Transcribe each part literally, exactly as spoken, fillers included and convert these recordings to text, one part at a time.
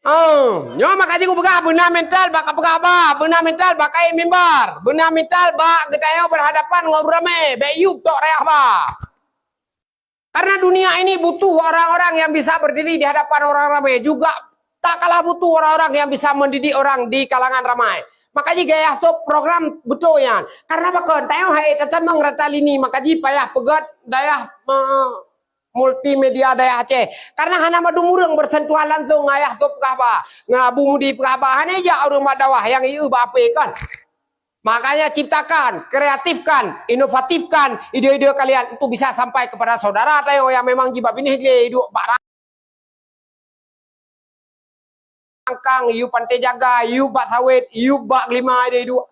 Oh, nyoe maka jih kupeugah beuna mental bak kapeugah haba, beuna mental bak kayém mimbar, beuna mental bak geutanyoe berhadapan ngon ureuëng ramé, bék yub tok rayah haba. Karena dunia ini butuh orang-orang yang bisa berdiri di hadapan orang ramai, juga tak kalah butuh orang-orang yang bisa mendidik orang di kalangan ramai. Maka jih gaya sop program beutôi nyan. Karena pakon? Tanyoe hai tatamong rata lini, maka jih payah peugét dayah, eh, multimedia dayah Aceh. Karena hana mandum ureuëng bersentuhan langsung ngon ayah sop peugah haba, ngon Abu Mudi peugah haba, hana ijak ureuëng mat dakwah nyang ieu bak ape kan. Makanya ciptakan, kreatifkan, inovatifkan ide-ide kalian untuk bisa sampai kepada saudara tanyoe nyang memang jiba binéh glé duek bak rangkang, yub Pantai Jaga, yub bak sawét, yub bak glima ide duek.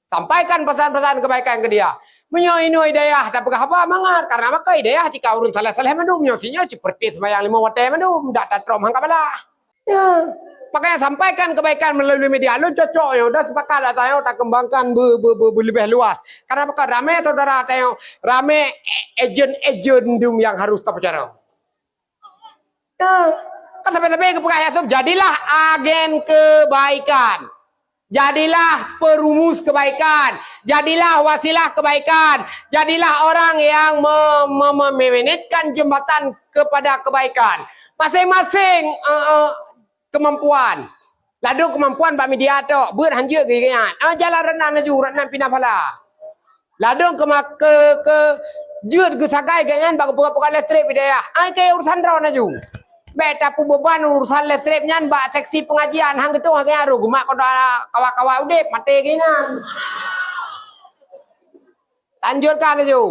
Sampaikan pesan-pesan kebaikan ke dia. Meunyoe inoe hidayah tapeugah haba mangat, karena maka hidayah cika ureuëng saleh-saleh mandum, nyoe sinyoe seperti sembahyang lima watée mandum, dak tatrom hangka balah. Ya. Makanya sampaikan kebaikan melalui media. Lôn cocok nyoe, dah sepakat lah tanyoe takembangkan be-, be-, be-, be-, lebih luas. Karena maka ramai saudara tanyoe, ramai e-, ejen-ejen dum yang harus tapecara. Ya. Kan sampai-sampai kepeugah Yusuf, jadilah agen kebaikan. Jadilah perumus kebaikan. Jadilah wasilah kebaikan. Jadilah orang yang me-, me-, me-, memanetkan jembatan kepada kebaikan. Masing-masing, eh, eh, kemampuan. Ladôm kemampuan bak media tok, beuet hanjeuet geuingat. Ah, jalan Ratnan laju, Ratnan pinah phala. Ladôm keuma-, ke, ke jeuet geusagai geuingat bak geupeugah-peugah listrik bidayah. Ai keu urusan droe laju. Bék tapeubeban urusan listrik nyan bak seksi pengajian, hang geutung lagée aroh geumat koda kawa-kawa udeb, maté geuingat. Lanjutkan laju.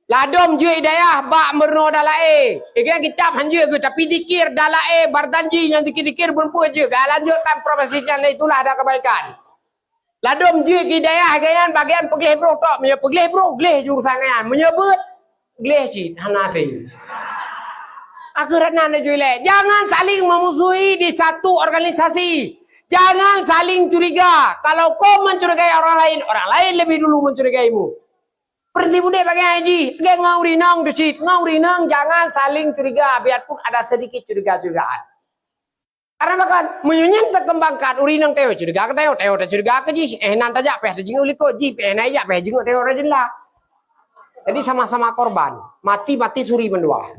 Ladôm jeuet hidayah bak meurunoe dalae. Igan kitab hanjeuet geuh, tapi zikir dalae, barzanji nyang zikir-zikir beureumpue jeuet. Geulanjutkan profesi nyan, itulah ada kebaikan. Ladôm jeuet hidayah geuh nyan bagian peugleh broh tok. Meunyoe peugleh broh, gleh ju urusan nyan. Meunyoe beuet, gleh cit, hana asai. Akhirat nan laju ilée. Jangan saling memusuhi di satu organisasi. Jangan saling curiga. Kalau kau mencurigai orang lain, orang lain lebih dulu mencurigaimu. Berhenti budek bagai haji. Lagée ngon ureuëng inong tu cit. Ngon ureuëng inong jangan saling curiga, biarpun ada sedikit curiga-curigaan. Karena bahkan meunyoe nyan takembangkan, ureuëng inong tanyoe curiga keu tanyoe, tanyoe tacuriga keu jih. Eh, nan tajak pih tajingeuk likot jih, pih nan ijak pih jingeuk tanyoe rajin lah. Jadi sama-sama korban. Mati-mati suri mandua.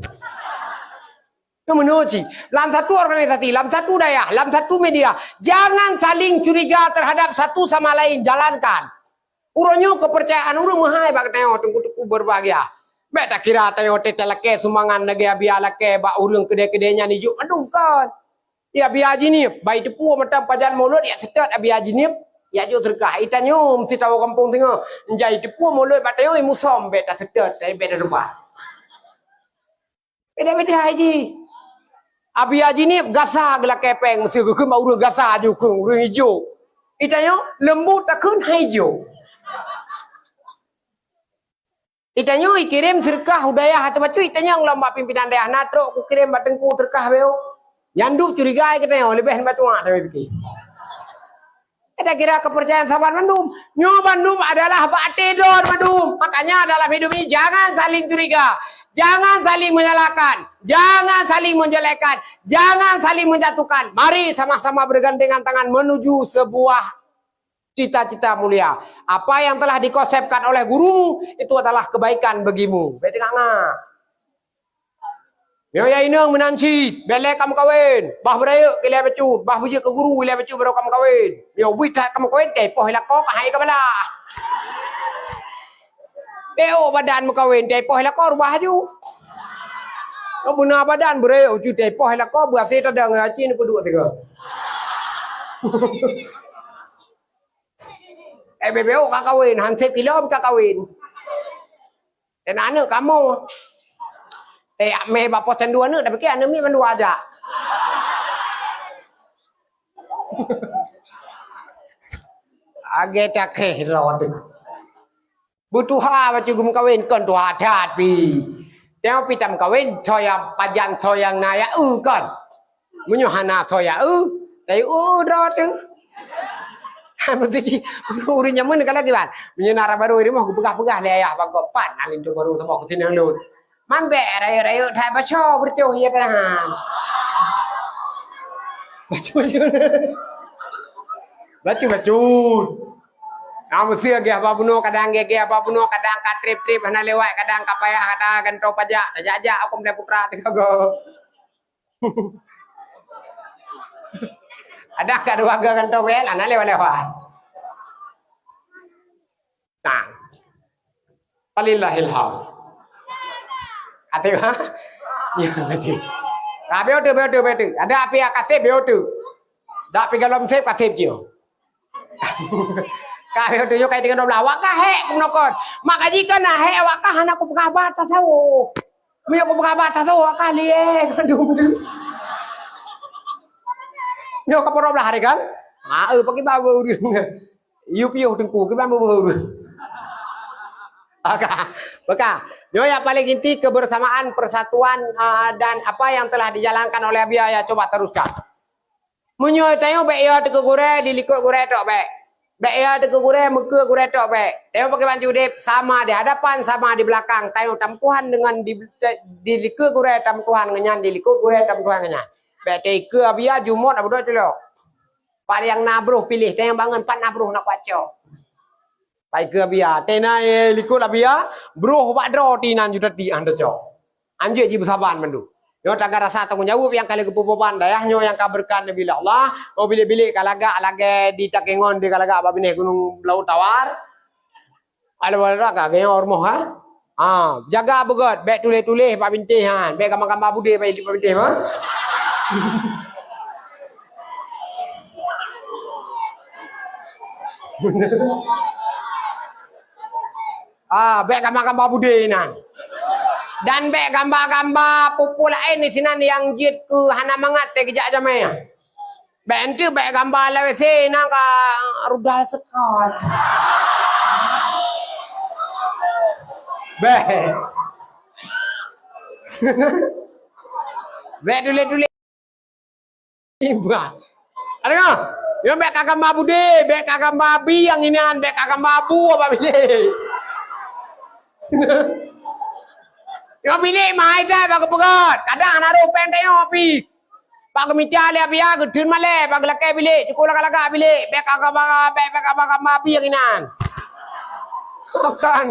Nyoe meunoe cit, lam satu organisasi, lam satu dayah, lam satu media, jangan saling curiga terhadap satu sama lain, jalankan. Uroe nyoe keupeurcayaan ureuëng meuhai bak geutanyoe teungku-teungku berbahagia. Bék takira tanyoe teuh talakée sumbangan lagée Abia lakée bak ureuëng keudée-keudée nyan ijok mandum kon. Ya Abia Jinib, bai teupue mantong pajan mulod ya seutôt Abia Jinib, ya jok seudeukah. Itanyoe meusti tawoe gampông singoh, njai teupue mulod bak tanyoe imusom bék taseutôt, bék tareubah. Beda-beda hai jih. Abi Haji Nib gasa geulakée péng, meuseu geukheun bak ureuëng gasa jukheun ureuëng ijo. Itanyoe leumbut takheun hai ijo. Itanyoe ikirém seudeukah u dayah ateueh bacut, itanyoe lom bak pimpinan dayah na trok kukirém bak teungku seudeukah beu. Nyan dub curiga geutanyoe leubeh nibak tuha, tapi pike. Ada kira kepercayaan sahabat mandum. Nyoe bandum adalah bak até droe bandum. Makanya dalam hidup ini jangan saling curiga. Jangan saling menyalahkan. Jangan saling menjelekkan. Jangan saling menjatuhkan. Mari sama-sama bergandengan tangan menuju sebuah cita-cita mulia. Apa yang telah dikonsepkan oleh gurumu, itu adalah kebaikan bagimu. Baik dengar ngah. Nyoe ya inong meunan cit, bék lé ka meukawen. Bah beurayeuk ilée bacut, bah beujeuet keu guru ilée bacut barô ka meukawen. Nyoe buet that ka meukawen, teupoh lakoe ka hai ka balah. Teuok badan meukawen, teupoh lakoe rubah aju. Nyoe beuna badan beurayeuk bacut, teupoh lakoe beuhasé tadong aci neupeuduek sigoe. Eh, bebeo ka kawen, hansép ilom ka kawen. Dan aneuk kamoe. Eh, meh bak poh san dua aneuk, tapi ke aneuk miet mandua aja. Agé takeh lôn. Beutuha bacut geumeukawen kon tuha that pi. Teuh pi tameukawen soe nyang pajan soe nyang na ya eu kon. Meunyoe hana soe ya eu, tayue eu droe teuh. Meusti ureuëng nyaman ka lagée ban. Meunyoe na rab barô di rumoh geupeugah-peugah lé ayah bak gob, "Pat na linto barô saboh keu sinang lôn." Man bék rayeuk-rayeuk that baco beureutoh ya kan. Bacut-bacut. Bacut-bacut. Ah, meusé geh haba bunoe, kadang geh-geh haba bunoe, kadang ka treb-treb hana lewat, kadang ka payah, kadang gantoe pajak, tajak-jak, aku mulai putra teuka go. Kadang ka dua ga gantoe bel, hana lewat-lewat. Nah. Falillahil hamd. Até, ha? Ya, até. Nah, beu tu, beu tu, beu tu. Ada api kasép, beu tu. Dak pi galom sép kasép je. Ka beu tu, yo kai dengan doblah. Awak ka hek, ku nokon. Mak gaji kan na hek, awak ka hana ku peugah ba tasawuf. Meunyo ku peugah ba tasawuf, awak ka liek, eh, kandung tu. Nyo ka peurubelah hari kan? Ha, eh, pakai bawa urus. Yu piôh teungku, kiban beubuhu. Oke, oke. Nyoe yang paling inti kebersamaan, persatuan, ah, dan apa yang telah dijalankan oleh Abiya ya coba teruskan. Meunyoe tanyoe bèk ya teuka gurèe, di likot gurèe tok bèk. Bèk ya teuka gurèe, meukeue gurèe tok bèk. Tanyoe pakai baju udép sama di hadapan, sama di belakang. Tanyoe tameutuhan dengan di, di likot gurèe tameutuhan ngon nyan, di likot gurèe tameutuhan ngon nyan. Bèk teuka Abiya jumôt abudok culok. Pat nyang na broh piléh, tanyoe bangon pat na broh na kuaco. Pai keu Abiya, tena, eh, likot Abiya, broh bak droe ti nan juta ti, ah, teucok. Anjeuk jibeusaban mandum. Nyoe taga rasa tanggong jaweueb nyang ka lheueh geupeubeban dayah nyoe nyang ka beureukat neubi lé Allah. Oh, bilék-bilék ka lagak lagèe di Takengon, di ka lagak bak binéh Gunong Laôt Tawar. Ada barang ka gaya rumoh, ha? Ha, jaga beugöt, bèk tuléh-tuléh bak bintéh, ha. Bèk gamba-gamba budé bak bintéh, ha. Ah, bèk gamba-gamba budé nan. Dan bèk gamba-gamba peue-peue laén di sinan nyang jeuet keu hana mangat teuh geujak jamé. Bèk enteuk bèk gamba lawét se na ka rudal seukon. Bèk. Bèk tuléh-tuléh. Iba. Adeungoe, nyoe bèk ka gamba budé, bèk ka gamba abi nyang inan, bèk ka gamba abu bak bilék. Nyoe bilék mahai that bak geupeugöt. Kadang hana rôh péng tanyoe pih. Bak geumita lé Abiya geuteun malèe, bak geulakèe bilék, cukôp lagak-lagak bilék, bèk ka gamba, bèk, bèk ka gamba abi nyang inan. Kan,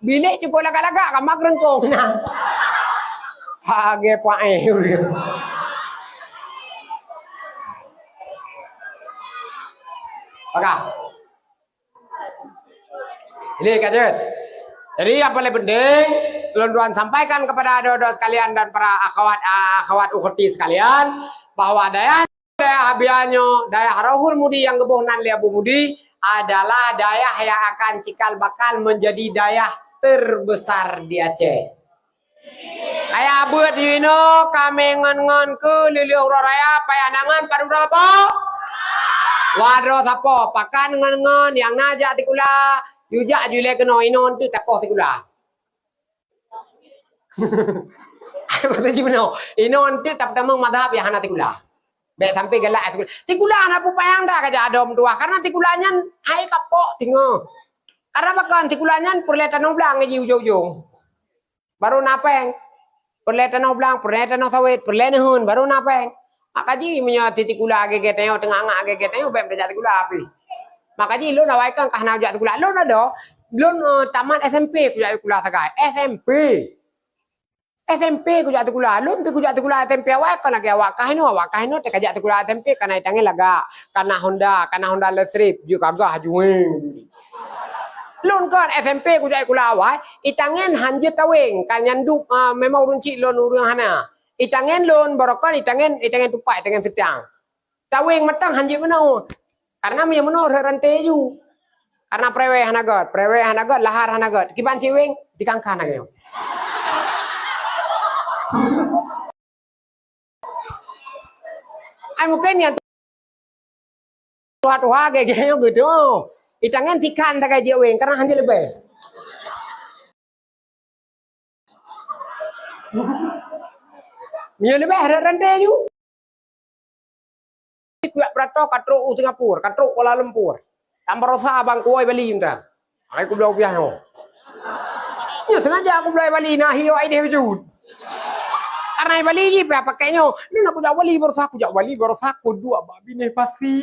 bilék cukôp lagak-lagak, ka mak reungkong na. Lagèe paéh ureueng. Pakat. Jadi, ka jeuet. Jadi, yang paling penting, lôn tuan sampaikan kepada adoe-adoe sekalian dan para akhwat, akhwat ukhti sekalian, bahwa dayah Dayah Abiya nyoe, dayah Rohul Mudi nyang geuboh nan lé Abu Mudi, adalah dayah yang akan cikal bakal menjadi dayah terbesar di Aceh. Dayah beuet jinoe kami ngon-ngon keu lheueh uroe raya payah nangon padub droe sapo? Wadroe sapo, pakan ngon-ngon nyang na jak sikula, yue jak ju ilèe keunoe inoe eunteuk takoh sikula. Ai, beutôi jih bunoe. Inoe eunteuk tapeutamong mazhab nyang hana sikula. Bèk sampai galak sikula. Sikula hana peue payah dak ka jak adoe meutuwah, karena sikula nyan hai kapok singoh. Karena pakon sikula nyan peureulèe tanoh blang jih ujong-ujong. Baru na péng. Peureulèe tanoh blang, peureulèe tanoh sawét, peureulèe neuheun, baru na péng. Maka jih meunyoe ti sikula gèt-gèt tanyoe, teungoh angat gèt-gèt tanyoe, bèk tajak sikula pih. Maka jih lôn awai kan ka hana jak sikula. Lôn adoe, lôn, eh, tamat S M P kujak sikula sagai. S M P. S M P kujak sikula. Lôn pih kujak sikula S M P awai kan lagèe awak kah inoe, awak kah inoe teuka jak sikula S M P kana itangen lagak, kana Honda, kana Honda listrik, jeuet gagah jueng. Lôn kan S M P kujak sikula awai, itangen han jeuet taweng, kan nyan dub, ah, memang ureueng chik lôn ureueng hana. Itangen lôn, barokon itangen, itangen tupat, itangen seutang. Taweng matang han jeuet meunoe. Karena meunyoe meunoe rhot ranté ju. Karena preweh hana göt, preweh hana göt, lahar hana göt. Kiban ceweng, tikangkan lagèe nyoe. Ai mungken nyang tuha-tuha gèt-gèt nyoe geutanyoe. Itangen tikan tagai jeuet weng, karena han jeuet leubeh. Meunyoe leubeh rhot ranté ju. Kujak peuratoe ka trok u Singapura, ka trok Kuala Lumpur. Tam baroesa bang kuwoe Bali meunan. Ai kubloe piah nyoe. Nyoe sengaja kubloe Bali na hi ai deh bacut. Karena bali jih payah pakai nyoe. Lôn kujak bali baroesa, kujak bali baroesa kuduek bak binéh pasi.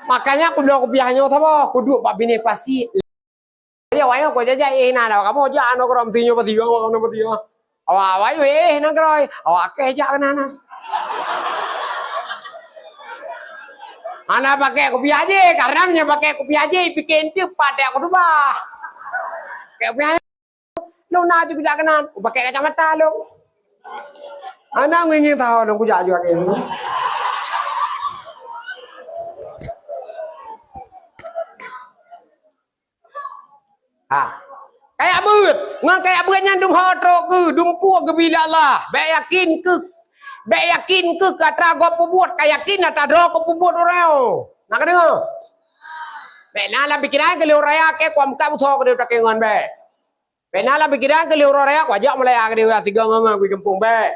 Makanya kubloe kupiah nyoe saboh, kuduek bak binéh pasi. Ayo, ayo, kau jajak, eh, na, na, kamoe jak, anu, keudroe, meuti nyoe pasi, kamoe, kamoe pasi, kamoe. Awak, awak, eh, na keudroe, awak keu jak keunan na. Hana pakai kupiah jih, karena meunyoe pakai kupiah jih, pike eunteuk pat jak khutubah. Pakai kupiah, lôn na jih kujak keunan, kupakai kacamata lôn. Hana ngieng-ngieng tahu lôn kujak jih pakai. Ha. Kajak beuet. Ngon kajak beuet nyan dum ho trok keu, dum kuek geubi lé Allah. Bék yakin keu, bék yakin keu atra gob peubuet, ka yakin atra droe gob peubuet uroe nyoe. Na kadeungoe? Bék na lam pikiran keu lheueh uroe raya keu kuam ka beusoe keu takée ngon bék. Bék na lam pikiran keu lheueh uroe raya kujak meulaya keu sigoe ngon kui gampông bék.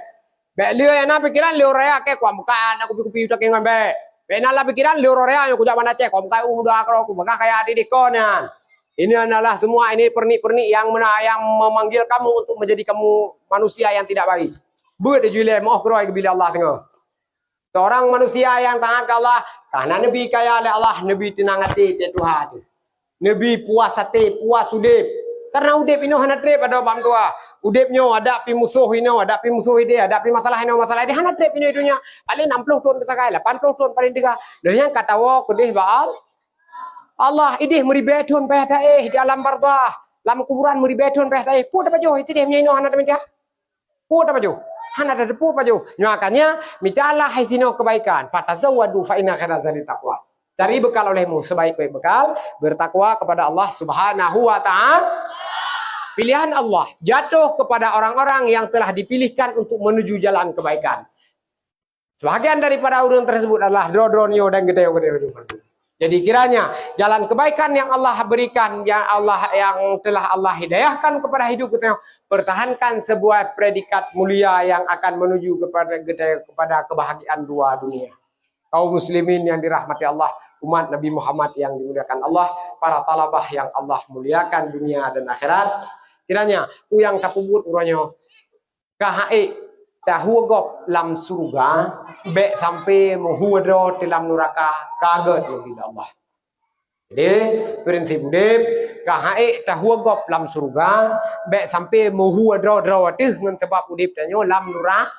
Bék lheueh na pikiran lheueh uroe raya keu kuam ka na kupi-kupi takée ngon bék. Bék na lam pikiran lheueh uroe raya nyang kujak Banda Aceh, kuam ka u muda keudroe, kubagah kaya di dikon nyan. Ini adalah semua ini pernik-pernik yang mena-, yang memanggil kamu untuk menjadi kamu manusia yang tidak baik. Beuet jih lé moh keudroe geubi lé Allah singoh. Seorang manusia yang taat ke Allah, karena Nabi kaya lé Allah, Nabi tenang até, cit tuha tu. Nabi puas até, puas udép. Karena udép inoe hana treb adoe bak meutuah. Udép nyoe adak pi musoh inoe, adak pi musoh idéh, adak pi masalah inoe, masalah idéh. Hana treb inoe donya. Paling enam puluh thon teusagai, lapan puluh thon paling teuga. Lheueh nyan ka tawoe keudéh bak Al-, Allah, idéh meuribée thon payah taéh di alam barzakh. Lam kuburan meuribée thon payah taéh. Peue tapajoh, sidéh meunyoe inoe hana taminta. Peue tapajoh? Hana tateupeue pajoh. Nyoe makanya, mitalah hai sinoe kebaikan. "Fatazawwadu fa inna khaira zadi taqwa." Cari bekal olehmu, sebaik-baik bekal, bertakwa kepada Allah Subhanahu wa Ta'ala. Pilihan Allah jatuh kepada orang-orang yang telah dipilihkan untuk menuju jalan kebaikan. Sebahagian daripada ureuëng tersebut adalah droe-droe nyoe dan geutanyoe-geutanyoe. Jadi kiranya jalan kebaikan yang Allah berikan, yang Allah, yang telah Allah hidayahkan kepada hidup kita, pertahankan sebuah predikat mulia yang akan menuju kepada, kepada kebahagiaan dua dunia. Kaum muslimin yang dirahmati Allah, umat Nabi Muhammad yang dimuliakan Allah, para talabah yang Allah muliakan dunia dan akhirat. Kiranya, peue nyang tapeubuet uroe nyoe, ka ha'ék tahue gob lam syeuruga, bék sampai meuhue droe teuh lam nuraka, ka gét lom bak Allah. Jadi, prinsip udép, ka ha'ék tahue gob lam syeuruga, bék sampai meuhue droe-droe teuh ngon sabab udép tanyoe lam nura-,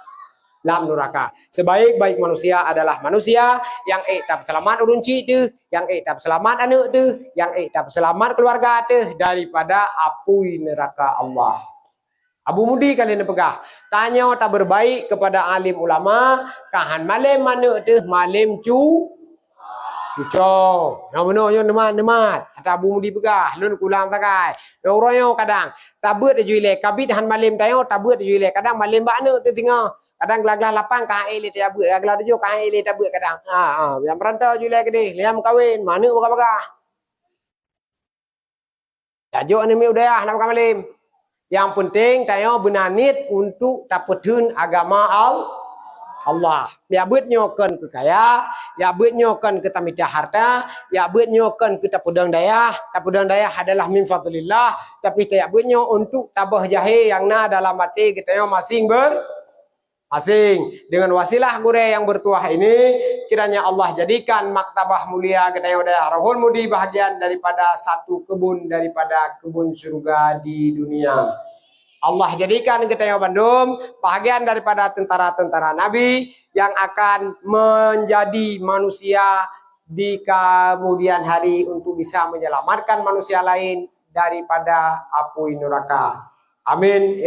lam nuraka. Sebaik-baik manusia adalah manusia nyang ék tapeuseulamat ureuëng chik teuh, nyang ék tapeuseulamat aneuëk teuh, nyang ék tapeuseulamat keuluwarga teuh daripada apui nuraka Allah. Abu Mudi ka lheueh neupeugah, "Tanyoe tabeurbaik keupada alim ulama, ka han malém aneuëk teuh malém cu-, cuco." Nyang meunoe nyoe neumat, neumat. Ata Abu Mudi peugah, lôn kulang sagai. Nyang uroe nyoe kadang, tabeuet ju ilée, kabit han malém tanyoe, tabeuet ju ilée. Kadang malém bak aneuëk teuh singoh. Kadang glah-glah lapan ka han ék lé tabeuet, glah tujoh ka han ék lé tabeuet kadang. Ha, ha, nyang peurantau ju ilée keudeh, nyang meukawen, maneuëk bagah-bagah. Tajok aneuk miet u dayah hana pakai malém. Nyang peunteng tanyoe beuna niet untuk tapeutheun agama Al-, Allah. Jak beuet nyoe kon keu kaya, jak beuet nyoe kon keu tamita harta, jak beuet nyoe kon keu tapeudong dayah. Tapeudong dayah adalah min fadlillah, tapi tajak beuet nyoe untuk tabeuh jahé nyang na dalam até geutanyoe masing ber-, asing. Dengan wasilah gurée nyang bertuah ini, kiranya Allah jadikan maktabah mulia geutanyoe dayah Rohul Mudi bahagian daripada satu kebun daripada kebun syurga di dunia. Allah jadikan geutanyoe bandum bahagian daripada tentara-tentara Nabi yang akan menjadi manusia di kemudian hari untuk bisa menyelamatkan manusia lain daripada apui neraka. Amin.